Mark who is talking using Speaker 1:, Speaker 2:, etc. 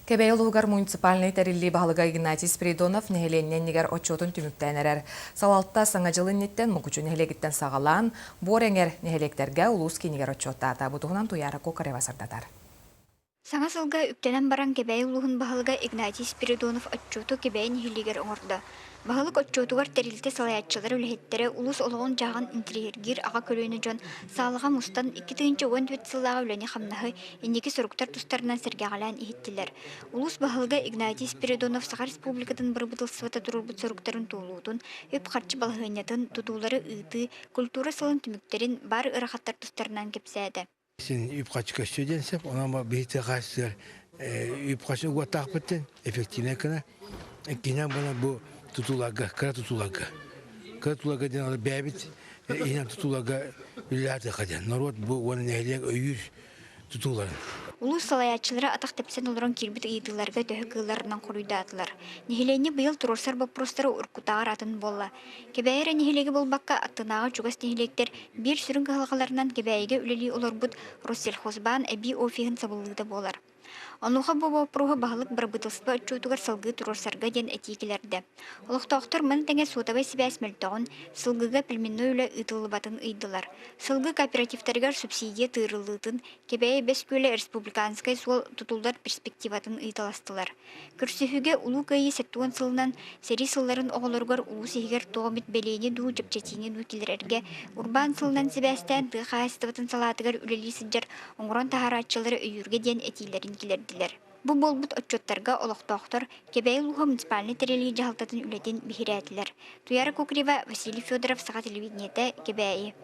Speaker 1: Кэбээйи улууһугар муниципальнай тэриллии баһылыга Игнатий Спиридонов нэһилиэнньэ иннигэр отчуотун түмүктээн эрэр. Салалта Саҥа дьыл инниттэн Мукучу нэһилиэгиттэн саҕалаан, Буор эҥэр нэһилиэктэргэ улуус киинигэр отчуоттаата. Бу туһунан Туйаара Кокарева сырдатар.
Speaker 2: Саҥа сылга үктэнэн баран Кэбээйи улууһун баһылыга Игнатий Спиридонов отчуоту Кэбээйи нэһилиэгэр оҥордо. Баһылык отчуотугар тэрилтэ салайааччылара үлэһиттэрэ улуус олоҕун-дьаһаҕын интэриэһиргиир аҕа көлүөнэ дьон саалаҕа мустан 2014 сыллааҕы үлэни-хамнаһы, инники соруктар тустарынан сэргэҕэлээн иһиттилэр. Улуус баһылыга Игнатий Спиридонов Саха Республикатын бырабыыталыстыбата туруорбут соруктарын туолуутун, үп-харчы балаһыанньатын, тутуулары ыытыы, культура сылын түмүктэрин, баар ыарахаттар тустарынан кэпсээтэ.
Speaker 3: Син үп-харчы көстүө диэн сөп. Онон биһи тыа үп-харчы угуоттаахпыт эффективнэй гына. Иккинэн буна бу тутууларга, кыра тутууларга. Кыра тутууларга диэн бэйэбит иһинэн тутууларга үлэлээтиэххэ диэн. Норуот бу уонна нэһилиэк өйүүр тутууларын.
Speaker 2: Улуус салайааччылара атах тэпсэн олорон киирбит ыйытыыларга төһө кыалларынан хоруйдаатылар. Нэһилиэнньэ быйыл туруорсар боппуруостара уруккутааҕар атын буолла. Кэбээйи эрэ нэһилиэги булбакка, аттынааҕы чугас нэһилиэктэр биир сүрүн кыһалҕаларынан Кэбээйигэ үлэлии олорбут Россельхозбаан эбии офиһын сабыллыыта буолар. Онуоха бу боппуруоһу баһылык бырабыыталыстыба отчуотугар салгыы туруорсарга диэн этии киллэрдэ. Олохтоохтор маны тэҥэ суотабай сибээс мөлтөҕүн, сылгыга племенной үлэ ыытыллыбатын ыйдылар. Сылгы кооперативтарыгар субсидия тыырыллыытын, Кэбээйи Бэс Күөлэ республиканскай суол тутуллар перспективатын ыйыталастылар. Көрсүһүүгэ Улуу Кыайыы 70 сылынан сэрии сылларын оҕолоругар улуус иһигэр туох эмит бэлиэни дуу, чэпчэтиини дуу киллэрэргэ, урбаан сылынан сибээстээн тыа хаһаайыстыбатын салаатыгар үлэлии сылдьар оҥорон таһаарааччылары өйүүргэ диэн этиилэрин киллэрдилэр. Бу буолбут отчуоттарга олохтоохтор Кэбээйи улууһа муниципальнай тэриллии дьаһалтатын үлэтин биһирээтилэр. Туяра Кукрева, Василий Федоров, Саха телевидениетэ, Кэбээйи.